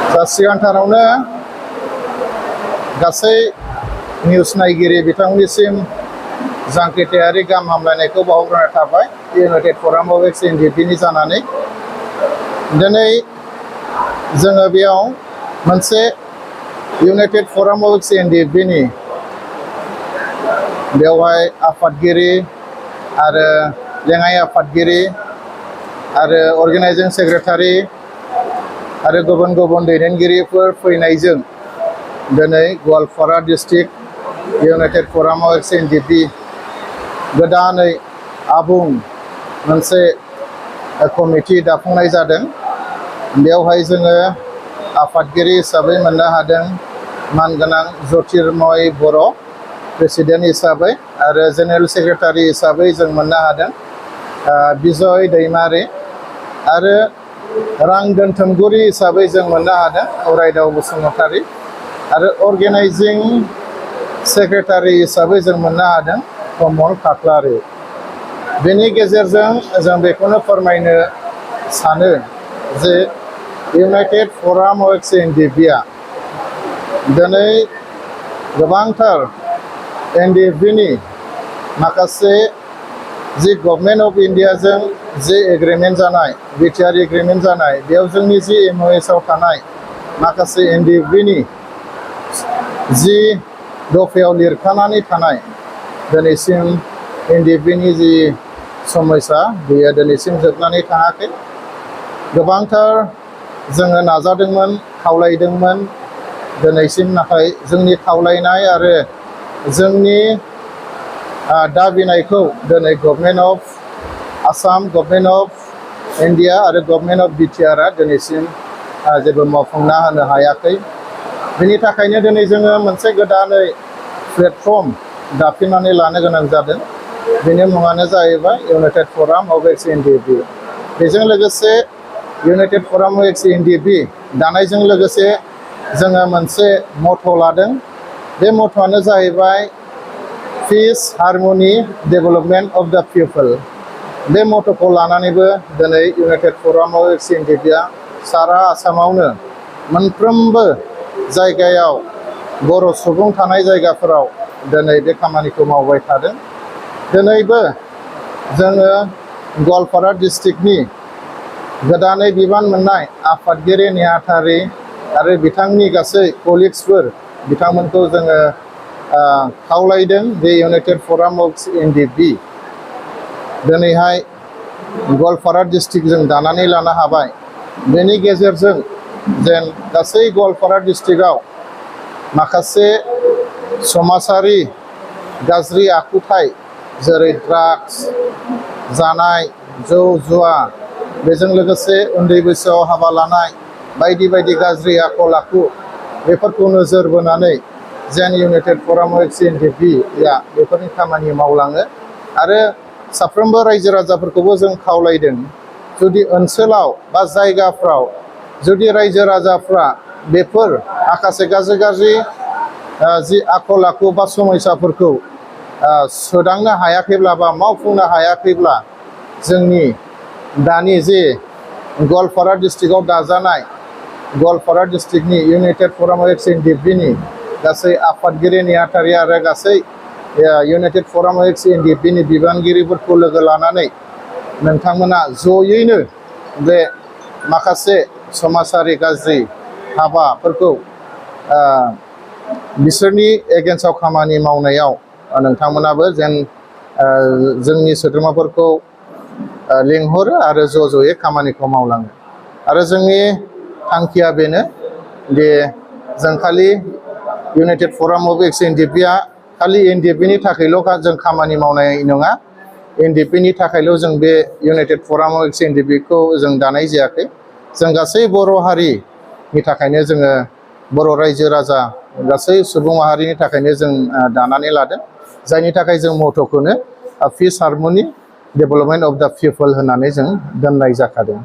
सिगांथारावनो गासै निउस नायगिरि बिथांमोननिसिम जांख्रिथायारि गाहाम हामलायनायखौ बावहरनाय थाबाय United front of ex NDFB जानानै। दिनै जोङो बेयाव मोनसे United front of ex NDFB बेवहाय आफादगिरि आरो लेङाइ आफादगिरि आरो अर्गेनाइजिं सेक्रेटारि आरो गुबुन गुबुन दैदेनगिरिफोर फैनायजों दिनै Goalpara district united front of ex NDFB गोदानै आबुं मोनसे कमिटि दाफुंनाय जादों। बेवहाय जोङो आफादगिरि हिसाबै मोननो हादों मानगोनां ज्योतिर्मय बर' प्रेसिडेन्ट हिसाबै, आरो जेनेरेल सेक्रेटारि हिसाबै जों मोननो हादों बिजय दैमारि, आरो रां दोनथुमगिरि हिसाबै जों मोननो हादों अरायदाव बसुमतारी, आरो अर्गेनाइजिं सेक्रेटारि हिसाबै जों मोननो हादों कमल खाख्लारि। बेनि गेजेरजों जों बेखौनो फोरमायनो सानो जे इउनाइटेड फराम अफ एक्स एनडिएफबिआ दिनै गोबांथार एनडिएफबिनि माखासे जि गभर्नमेन्ट अफ इन्डियाजों जि एग्रिमेन्ट जानाय, बिटिआर एग्रिमेन्ट जानाय, बेयाव जोंनि जि एमअएसआव थानाय माखासे एनडिएफबिनि जि दफायाव लिरखानानै थानाय दिनैसिम एनडिएफबिनि जि समस्या बेयो दिनैसिम जोबनानै थाङाखै। गोबांथार जोङो नाजादोंमोन, खावलायदोंमोन, दिनैसिम नाथाय जोंनि खावलायनाय आरो जोंनि दाबिनायखौ दिनै government of Assam, government of India आरो गभर्नमेन्ट अफ बिटिआरआ दिनैसिम जेबो मावफुंना होनो हायाखै। बेनि थाखायनो दिनै जोङो मोनसे गोदानै प्लेटफर्म दाफिननानै लानो गोनां जादों। बेनि मुङानो जाहैबाय United front of ex NDFB. बेजों लोगोसे United front of ex NDFB दानायजों लोगोसे जोङो मोनसे मट' लादों। बे मट'आनो जाहैबाय पिस, हारमनि, डेभेलपमेन्ट अफ द पिपल। बे मट'खौ लानानैबो दिनै इउनाइटेड फराम अफ एक्स एनडिएफबिआ सारा आसामावनो मोनफ्रोमबो जायगायाव बर' सुबुं थानाय जायगाफोराव दिनै बे खामानिखौ मावबाय थादों। दिनैबो जोङो गवालपारा डिस्ट्रिक्टनि गोदानै बिबान मोननाय आफादगिरि नेहाथारि आरो बिथांनि गासै कलिग्सफोर बिथांमोनखौ जोङो खावलायदों बे इउनाइटेड फराम अफ एनडिएफबि दिनैहाय गवालपारा डिस्ट्रिक्ट जों दानानै लानो हाबाय। बेनि गेजेरजों जेन गासै गवालपारा डिस्ट्रिक्टआव माखासे समाजारि गाज्रि आखुथाय जेरै ड्राग्स जानाय, जौ जुवा, बेजों लोगोसे उन्दै बैसोआव हाबा लानाय, बायदि बायदि गाज्रि आखल आखु बेफोरखौ नोजोर बोनानै जेन इउनाइटेड फराम अफ एक्स एनडिएफबिआ बेफोरनि खामानि मावलाङो। आरो साफ्रोमबो रायजो राजाफोरखौबो जों खावलायदों जुदि ओनसोलाव बा जायगाफ्राव जुदि रायजो राजाफ्रा बेफोर माखासे गाज्रि गाज्रि जि आखल आखु बा समस्याफोरखौ सोदांनो हायाखैब्ला बा मावफुंनो हायाखैब्ला जोंनि दानि जे गवालपारा डिस्ट्रिक्टआव दाजानाय गवालपारा डिस्ट्रिक्टनि इउनाइटेड फराम अफ एक्स एनडिएफबिनि गासै आफादगिरि नेहाथारि आरो गासै इउनाइटेड फराम अफ एक्स एनडिएफबिनि बिबानगिरिफोरखौ लोगो लानानै नोंथांमोना जयैनो बे माखासे समाजारि गाज्रि हाबाफोरखौ बिसोरनि एगेन्स्टआव खामानि मावनायाव नोंथांमोनाबो जेन जोंनि सोद्रोमाफोरखौ लिंहरो आरो ज'यै खामानिखौ मावलाङो। आरो जोंनि थांखिया बेनो दे जों खालि इउनाइटेड फराम अफ एक्स एनडिएफबिआ खालि एनडिएफबिनि थाखायल' जों खामानि मावनाय नङा। एनडिएफबिनि थाखायल' जों बे इउनाइटेड फराम अफ एक्स एनडिएफबिखौ जों दानाय जायाखै। जों गासै बर' हारिनि थाखायनो जोङो बर' रायजो राजा गासै सुबुं माहारिनि थाखायनो जों दानानै लादों। जायनि थाखाय जों मट'खौनो पिस, हारमनि, डेभेलपमेन्ट अफ द पिपल होननानै जों दोननाय जाखादों।